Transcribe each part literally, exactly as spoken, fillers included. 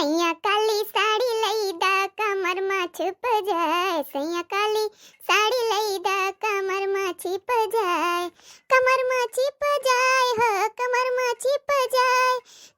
सैया काली साड़ी लई दा, कमर मा छिप जाए। सैया काली साड़ी लई दा, कमर मा छिप जाए। कमर मा छिप जाए हो, कमर मा छिप जाए,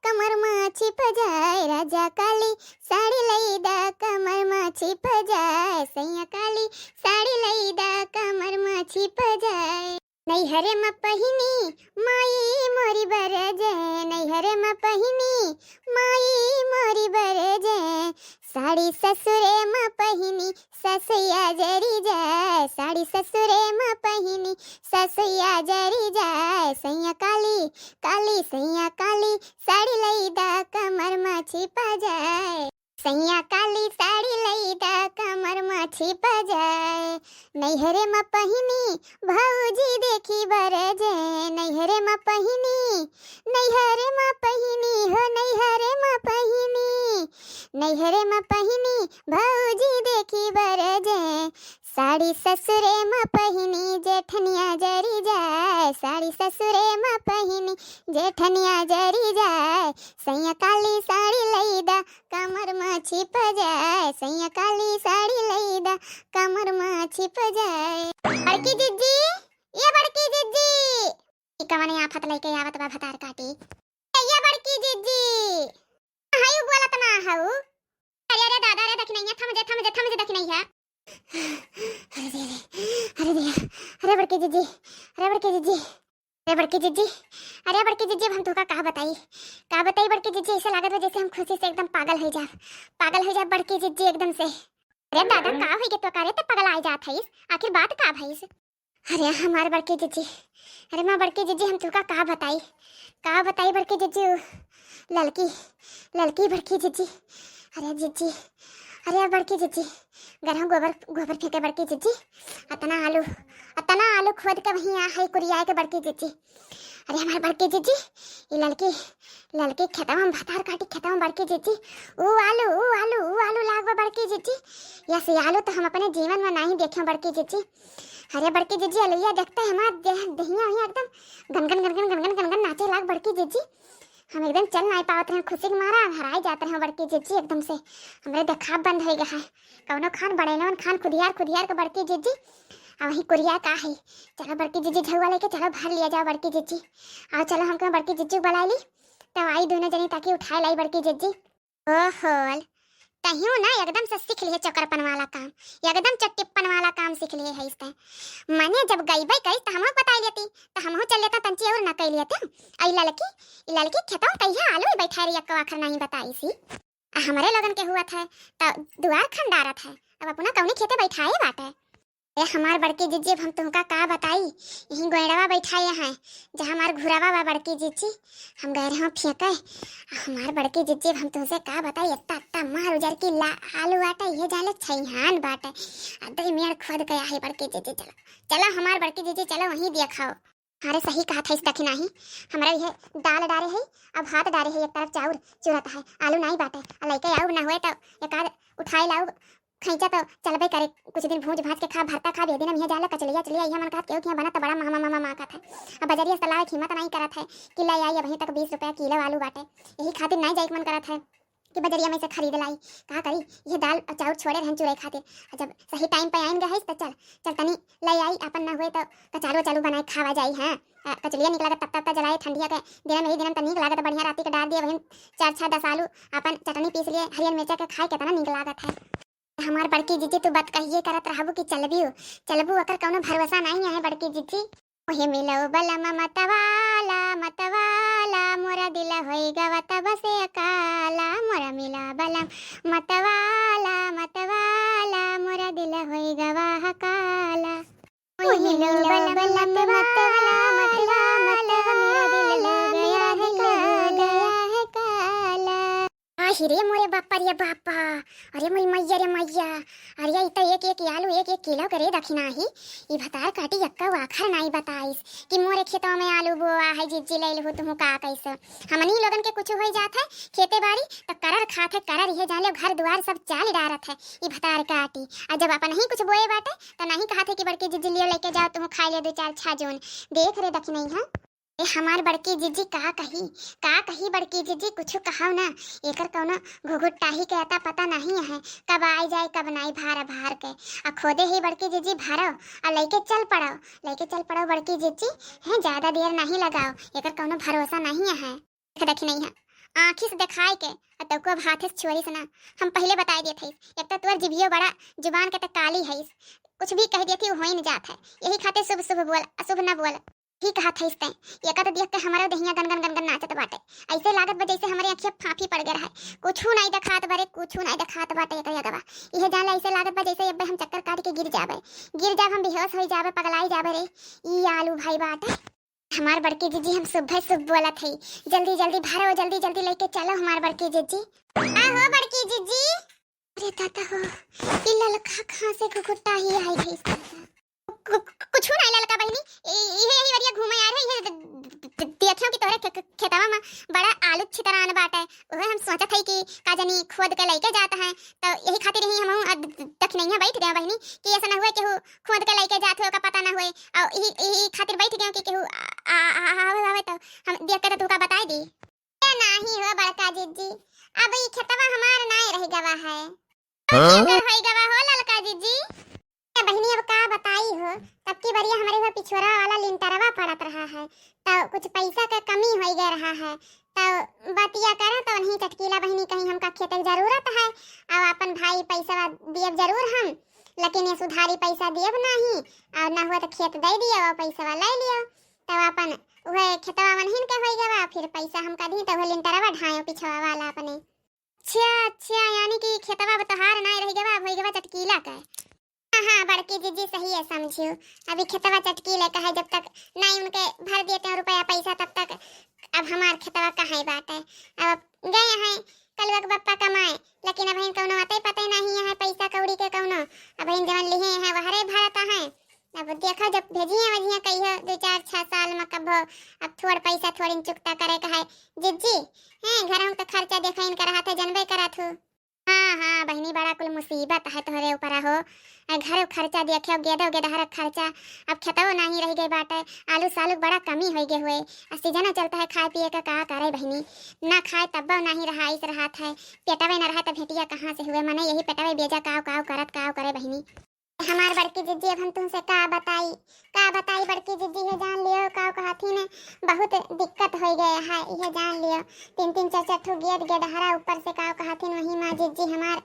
कमर मा छिप जाए। राजा काली साड़ी लई दा, कमर मा छिप जाए। सैया काली साड़ी लई दा, कमर मा छिप जाए। नैहरे म पहिनी माई मोरी बरजे, नैहरे म पहिनी माई मोरी बरजे। साड़ी ससुरे म पहिनी ससुया जरी जाए, साड़ी ससुरे म पहिनी ससुया जरी जाए। सैया काली, काली सैया काली, साड़ी लई दा कमर म छिपा जाए। सैया काली साड़ी लई दा कमर म छिपा जाए। नैहरे म पहिनी भौजी देखी बरजे, नैहरे म पहिनी, नैहरे म पहिनी हो, नैहरे म पहिनी, नैहरे म पहिनी भौजी देखी बरजे। साड़ी ससुरे म पहिनी जेठनिया जरी जाए, साड़ी ससुरे म पहिनी जेठनिया जरी जाए। सैया काली साड़ी लई दा कमर म छिप जाए, सैया काली साड़ी लई दा कमर म छिप जाए। बड़की जिज्जी, ए बड़की जिज्जी, ई कवन आफत लइके आवत बा भतार काटी। ए बड़की जिज्जी, हयू बोलत ना हऊ। अरे, अरे दादा रे, दखिनैया, थम जे, थम जे, थम जे दखिनैया। अरे दे, अरे, अरे दे, अरे बड़की जिज्जी, अरे बड़की जिज्जी। अरे बड़की जिज्जी, अरे बड़की जिज्जी, अब हम तोहका का बताई, का बताई बड़की जिज्जी, ऐसे लागत बा जैसे हम खुशी से एकदम पागल हो जाब, पागल हो जाब बड़की जिज्जी एकदम से। अरे दादा, का होई गे तोहका रे, त पगलाए जात हईस, आखिर बात का भईस? अरे हमार बड़की जिज्जी, अरे माँ बड़की जिज्जी, हम तोहका का बताई, का बताई बड़की जिज्जी, उ ललकी, ललकी बड़की जिज्जी, अरे जिज्जी, अरे बड़की जिज्जी, गरहू गोबर, गोबर फेंके बड़की जिज्जी, अतना आलू, अतना आलू खोद के वहीं आ है कुरियाए के बड़की जिज्जी। अरे हमार बड़की जिज्जी, ई ललकी, ललकी खेतवा में भतार काटी खेतवा में बड़की जिज्जी, ऊ आलू, ऊ आलू, ऊ आलू लाग बा बड़की जिज्जी। यस, ई आलू तो हम अपने जीवन में नहीं देखे बड़की जिज्जी। अरे बड़की जिज्जी, अलुइया देखते हमार देह, देहिया हुई एकदम गनगन, गनगन, गनगन, गनगन नाचे लाग बड़की जिज्जी। हम एकदम चल नहीं पावत रहे, खुशी के मारा हराई जात रहे बड़की जिज्जी एकदम से। हमरे देखा बंद हो गया है। कौनो खान बड़ेलवन खान खुदियार, खुदियार के बड़की जिज्जी। आ वहीं कुरिया का है। चलो बड़की जिज्जी, झउआ लेके चलो, भर लिया जाओ बड़की जिज्जी। आओ चलो, हमके बड़की जिज्जी बुला ली, तब आई दोनों जनी ताकि उठाए लाई बड़की जिज्जी। ओहोल, तहियो ना एकदम से सीख लिहे चौकरपन वाला काम, एकदम चट्टिप्पन वाला काम सीख लिहे है इसते। मने जब गईबे करी त हमहू बताई लेती, त हमहू चल लेता तंची और न कई लेते। आई ललकी, ई ललकी खेतवा कहिया आलू ही बैठा रही, अक्को आखर नहीं बताई सी। आ हमरे लोगन के हुआ था, त दुआर खंडारत है, अब अपना कौनी खेते बैठाए बाटे। ए हमार बड़की जिज्जी, अब हम तुमका का बताई, यहीं गोइड़वा बैठाए हैं, जहाँ हमार घुरावा बा बड़की जिज्जी, हम गए रहे फेंके। आ हमार बड़की जिज्जी, अब हम तुमसे का बताई, इतना, इतना मार उजर की ला-, आलू बाटे, ये जाले छइहान बाटे, आ दई मेड़ खोद गया है बड़की जिज्जी। चलो, चलो हमार बड़की जिज्जी, चलो वहीं दिया खाओ। अरे सही कहत है इस दखिनाही, हमरा इहे दाल डारे है, अब भात डारे है, एक तरफ चाउर चुरत है, आलू नाई बाटे, आ लइके आउब ना हुए तो एक आध उठाए लाउब, खैचा तो चलबे करे, कुछ दिन भूज भाज के खा, भरता खा, बेदिन हम इहे जाला कचलिया चलिया, इहे मन कहत केहू किहाँ बनत तो बड़ा महा महा महा कहत है। अब बजरिया से लावे के हिम्मत नाई करत है कि ले आई, अबहीं तक बीस रुपया किलो आलू बाटे, यही खातिर नाई जाए के मन करत है कि बजरिया में से खरीद लाई। का करी, ये दाल और चाउर छोड़े रहन चुरई खातिर। और जब सही टाइम पे आइन गए हइस, तो चल, चल तनी ले आई, अपन ना हुए तो कचारू वचारू बनाए खावा जाई। हाँ, आ, कचलिया निक लागत, तब तब जलाए ठंडिया के दिन में, ही दिन में तो निक लागत, बढ़िया राती के डाल दिए, वहीं चार छः दस आलू, अपन चटनी पीस लिए, हरियर मिर्चा के खाए, कितना निक लागत है। हमार बड़की जिज्जी, तू बात कहिए करत रहबू कि चलबियो, चलबू, ओकर कौनो भरोसा नहीं है बड़की जिज्जी। ओहे मिलो बलम मतवाला, मतवाला, मोरा दिल होई गवा तब से काला, मोरा मिला बलम मतवाला, मतवाला, मोरा दिल होई गवा ह काला। ओहे मिलो बलम मतवाला, मतवाला, मोरा दिल हो गया है काला। आहि रे मोरे बापा रे बापा, अरे मोरी मैया रे मैया, अरे ई त एक एक आलू एक एक किलो करे दखिनाही। ई भतार काटी यक्का आखर नाई बताइस कि मोरे खेतवा में आलू बोआ है, जिज्जी ले लहू तुहू का कैसे। हमनी लोगन के कुछ होई जात है खेते बाड़ी त करर खात है, करर इहे जाले घर दुआर सब चाल डारत है ई भतार काटी। आ जब अपन ही कुछ बोए बाटे त नहीं कहत है कि बड़की जिज्जी लियो लेके जाओ तुहू खाए ले दो चार छा जोन। देख रे दखिनैहा। ए, हमार बड़की जिज्जी का कही, का कही बड़की जिज्जी, कुछ कहव ना। एकर कौनो घुघुट्टाही के अता पता नहीं है, कब आइ जाए, कब नाई भार भार के। आ खोदे ही बड़की जिज्जी भरव, आ लइके चल पड़व, लइके चल पड़व बड़की जिज्जी। हैं, ज्यादा देर नहीं लगाव, एकर कौनो भरोसा नहीं है। देख, देखी नहीं है, आँखी से देखाए के, आ तौको अब हाथे से छुअरी से ना। हम पहिले बताइ देत हई, एक तो तोर जिभियो बड़ा, जुबान के तो काली है, कुछ भी कह देती, उ होइन जात है। यही खातिर शुभ शुभ बोल, अशुभ न बोल। ठीक कहत हइस तैं। एका त देख के हमरो देहिया गन गन गन गन नाचत बाटे। ऐसे लागत बा जैसे हमरे अँखिया फाँफी पड़ गए रहे। कुछू नाई देखात बा रे, कुछू नाई देखात बाटे एकरे अगवा। इहे जान ले, ऐसे लागत बा जैसे अब्बे हम चक्कर काट के गिर जाबे। गिर जाब हम, बेहोश होइ जाबे, पगलाई जाबे रे। ई आलू भाई बाटे। हमार बड़की जिज्जी, हम सुबह सुबह बोलत हई, जल्दी जल्दी भरो, जल्दी जल्दी लइके चलो हमार बड़की जिज्जी। आ हो बड़की जिज्जी। अरे दादा हो, ई ललका कहाँ से घुघुट्टाही आई गइस दादा? कु-, कु-, कुछु नाई ललका बहिनी, इ-, इहे, इहे वरिया घूमे आ रहे, इहे द-, द-, द-, देखेउ कि तोहरे खे-, खे-, खेतवा में बड़ा आलू छितरान बाटे। उहे हम सोचत हई कि का जानी खोद के लइके जात हैं, तो यही खातिर ही हमहू अ, द-, द-, दखिनैया बैठ गए बहिनी कि ऐसा ना हुए केहू खोद के लइके जात हुए, ओका पता ना हुए, और यही, यही खातिर बैठ गए कि केहू आ, आ, आ, आवे, आवे तो हम देख के तो तुका बताई दी। ए नाही हो बड़का जिज्जी, अब ई खेतवा हमार नाय रह गवा है। हाँ? केकर होई गवा हो ललका जिज्जी? ए बहिनी, अब का बताई हो, तब की बरिया हमरे हुआ पिछुआरा वाला लिंटरवा पड़त रहा है, तो कुछ पैसा के कमी होई गए रहा है, तो बतिया करा तो वही चटकीला बहिनी कहीं हमका खेते के जरूरत है, अब अपन भाई पैसा दियब जरूर हम, लेकिन ये सुधारी पैसा दियब नहीं, और ना हुआ तो खेत दे दियो और पैसा ले लियो, तो अपन उहे खेतवा मनहिन के होई गवा, फिर पैसा हमका दी तो उहे लिंटरवा ढायो पिछवा वाला अपने। अच्छा, अच्छा, यानी कि खेतवा अब तोहार नाय रह गवा, अब होई गवा चटकीला का। हाँ, हाँ, बड़की जिज्जी सही है समझियो। अभी खेतवा चटकीले का है, जब तक नाई उनके भर देते हैं रुपया पैसा, तब तक अब हमार खेतवा कहाँ बाटे। अब गए हैं कलुआ के बप्पा कमाए, लेकिन अब कौनो अते पते नहीं है पैसा कौड़ी के कौनो। अब जवन लिहे हैं वहरे भरत है। अब देखो, जब भेजिए वजिया कहियो दो चार छह साल में कभो, अब थोड़ पैसा थोड़िन चुकता करे का है जिज्जी। हैं, घरों का खर्चा देखा इनका रहा था, जनबे करा थू। हाँ, हाँ, बहिनी, बड़ा कुल मुसीबत है तोहरे ऊपर हो। आ घरो खर्चा देखो, गेदो गेदहर खर्चा, अब खेतवो नहीं रह गए बाटे, आलू सालू बड़ा कमी हो गए हुए। आ सीजनो चलता है खाए पिए का, का करे बहिनी, ना खाए तब्बो नहीं रहा, इस रहा था, पेटवे न रहा तो भेटिया कहाँ से हुए, मने यही पेटवे बेजा काव काव करत काव करे बहिनी। हमार बड़की जिज्जी, अब हम तुमसे का बताई, का बताई बड़की जिज्जी, ये जान लियो, का कहथिन, बहुत दिक्कत हो गया है, ये जान लियो। तीन तीन चार चार ठो गेद गेदहरा ऊपर से का कहथिन, वही माँ जिज्जी हमार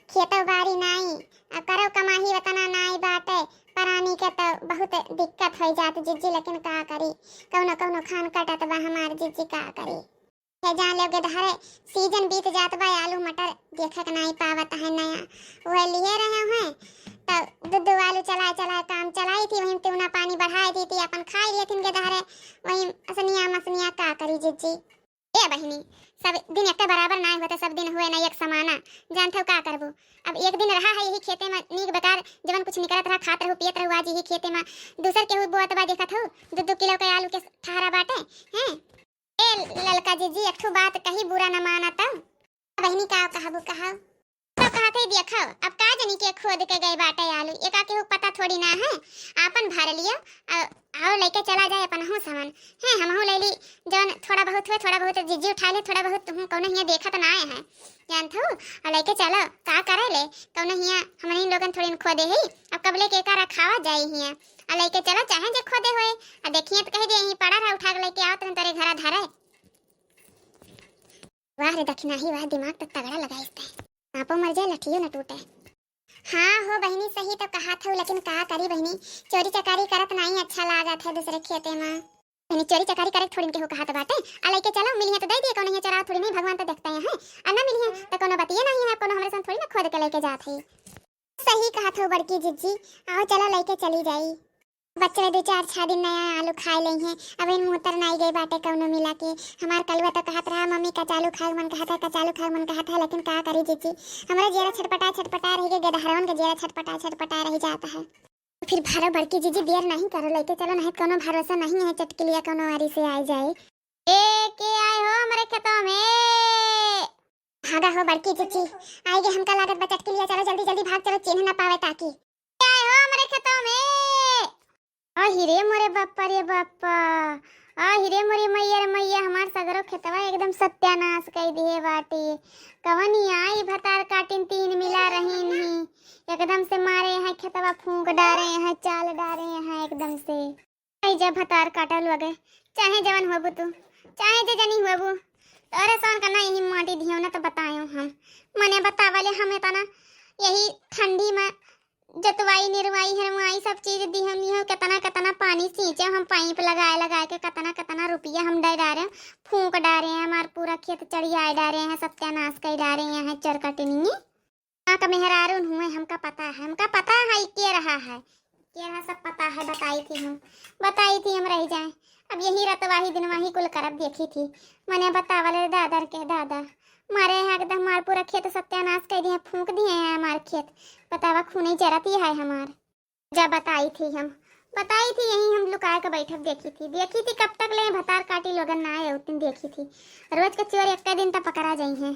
खेतो बाड़ी नाई, आ करो कमाही वतना नाई बाटे, परानी के तो बहुत दिक्कत हो जात जिज्जी, लेकिन का करी, कौनो कौनो खान कटत बा हमार जिज्जी, का करी। हे जान लेव गेदहरे, सीजन बीत जात बा, आलू मटर देखे के नाई पावत है नया। उहे लिए रहे हैं, तो दू दू आलू चलाए चलाए काम चलाई थी, वहीं तिउना पानी बढ़ाए दी थी, अपन खाए लिए थिन गेदहरे, वहीं असनिया मसनिया का करी जिज्जी। ए बहिनी, सब दिन एक बराबर नाई होते, सब दिन हुए ना एक समाना, जानत हो का करबू। अब एक दिन रहा है यही खेते में नीक बेकार, जवन कुछ निकलत रहा खात रहू पियत रहू, आज यही खेते में दूसर केहू बोअत बा देखत हो, दू दू किलो के आलू के ठहरा बाटे, हैं? ए ललका जिज्जी, एक ठो बात कही, बुरा न माना तब। बहिनी, का कहबू, कहा। तो कहत है, देखो, अब का जनी के खोद के गए बाटे आलू, एका केहू पता थोड़ी ना है, आपन भर लियो, आ, आओ लेके चला जाए अपन हूँ सामान। हैं, हमहू ले ली, जौन थोड़ा बहुत हुए, थोड़ा बहुत जिज्जी उठा ले, थोड़ा बहुत तुहूँ कौनो हियाँ देखत ना आए हैं, जानत हो, और लेके चलो, का करे ले, कौनो हियाँ हमनी लोगन थोड़ी न खोदे ही, अब कब लेके एका रखावा जाई हियाँ, आ लेके चलो, चाहे जे खोदे होए, आ देखिए तो कह दे, यहीं पड़ा रहा, उठा के लेके आओ, तुम तोरे घरा धरे। वाह रे दखिनाही वाह, दिमाग तो तगड़ा लगाइस तैं। सांपो मर जाए, लठियो न टूटे। हाँ हो बहिनी, सही तो कहत हऊ, लेकिन का करी बहिनी, चोरी चकारी करत नाई अच्छा लागत है दूसरे खेते में। बहिनी, चोरी चकारी करे थोड़ी केहू कहत बाटे। आ लइके चलो, मिलिहे तो दे दिए, कौनो हियाँ चोराव थोड़ी नहीं, भगवान तो देखते हैं। आ ना मिलिहे तो कौनो बतिये नहीं है, कौनो हमरे सन थोड़ी ना खोद के लेके जात है। सही कहत हो बड़की जिज्जी, आओ चलो लइके चली जाई। बच्चे दो चार छह दिन नया आलू खाए लेइहें, अब इन मुतर नाई गई बाटे कौनो मिला के। हमार कलुआ तो कहत रहा, "मम्मी कचालू खाए मन कहत है, कचालू खाए मन कहत है," लेकिन का करी जिज्जी, हमरे जियरा छटपटा छटपटा रह गए, गेदहरवन के जियरा छटपटा छटपटा रह जाता है। फिर भरो बड़की जिज्जी, देर नहीं करो, लइके चलो, नहीं कौनो भरोसा नहीं है, चटकिलिया कौनो आरी से आ जाए। ए, के आए हो हमरे खेतों में? भागा हो बड़की जिज्जी, आएगी हमका लागत बा चटकिलिया, चलो जल्दी जल्दी भाग चलो, चिन्ह ना पावे ताकि। के आए हो हमरे खेतों में? अहि रे मोरे बापा रे बापा, आ हिरे मोरे मैया रे मैया, हमार सगरो खेतवा एकदम सत्यानाश कई दिहे बाटे। कवन आई भतार काटिन तीन मिला रहीन ही, एकदम से मारे हैं खेतवा, फूंक डारे हैं, चाल डारे हैं एकदम से। आई जा भतार काटा लोगे, चाहे जवन होबू तू, चाहे जे जनी होबू, तोरे सौन का ना यही माटी दियो ना तो बतायो हम। मने बतावले हम इतना यही ठंडी में जतवाई, निरवाई, हरवाई सब चीज दिहन, दिहन, कितना, कितना पानी सींचे हम, पाइप लगाए, लगाए के कितना, कितना रुपया हम डै डारे, फूंक डारे हैं, हमार पूरा खेत चढ़ियाए डारे हैं, सत्यानाश कर डारे हैं चरकटनी। हाँ, का मेहरारून हुए, हमका पता है, हमका पता है, के रहा है, के रहा, सब पता है, बताई थी हम, बताई थी हम रह जाए। अब यही रतवाही दिनवाही कुल करब देखी थी, मने बतावले दादर के दादा, मारे हैं एकदम, हमार पूरा खेत सत्यानाश कर दिए, फूंक दिए हैं हमार खेत। बतावा, खूने जरत ही है हमार। जा बताई थी हम, बताई थी, यही हम लुकाए के बैठब देखी थी, देखी थी कब तक ले भतार काटी लोगन ना आए, उतन देखी थी। रोज के चोर एक दिन तो पकड़ा जाई हैं।